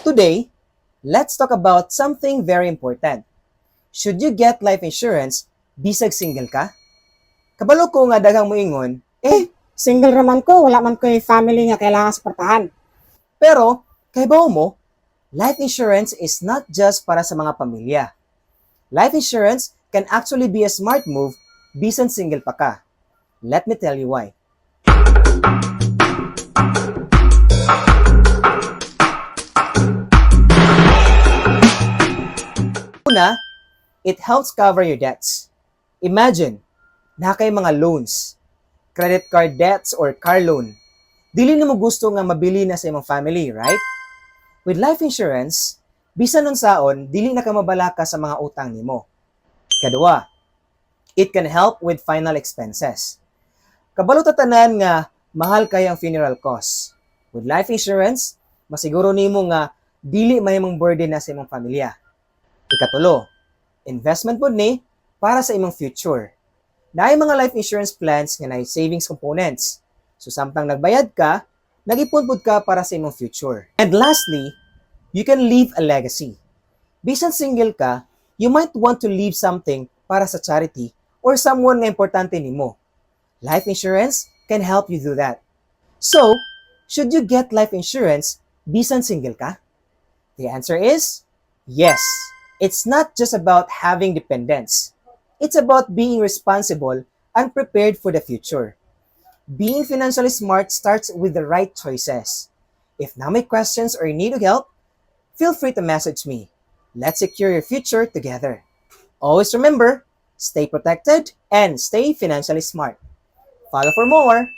Today, let's talk about something very important. Should you get life insurance bisag single ka? Kabalo ko nga daghang moingon, "Eh, single raman ko, wala man ko'y family nga kailangan suportahan." Pero, kahibaw mo, life insurance is not just para sa mga pamilya. Life insurance can actually be a smart move bisan single pa ka. Let me tell you why. Una, it helps cover your debts. Imagine, naa kay mga loans, credit card debts or car loan. Dili nimo gusto nga mabilin na sa imong family, right? With life insurance, bisan unsaon, dili na ka mabalaka sa mga utang nimo. Kadua, it can help with final expenses. Kabalo ta tanan nga mahal kay ang funeral costs. With life insurance, masiguro nimo nga dili mahimong burden na sa imong pamilya. Ikatulo, investment pod ni para sa imong future. Naay mga life insurance plans nga naay savings components. So samtang nagbayad ka, nag-ipon pod ka para sa imong future. And lastly, you can leave a legacy. Bisan single ka, you might want to leave something para sa charity or someone nga importante nimo. Life insurance can help you do that. So, should you get life insurance bisan single ka? The answer is yes. It's not just about having dependents. It's about being responsible and prepared for the future. Being financially smart starts with the right choices. If naa moy questions or need help, feel free to message me. Let's secure your future together. Always remember, stay protected and stay financially smart. Follow for more.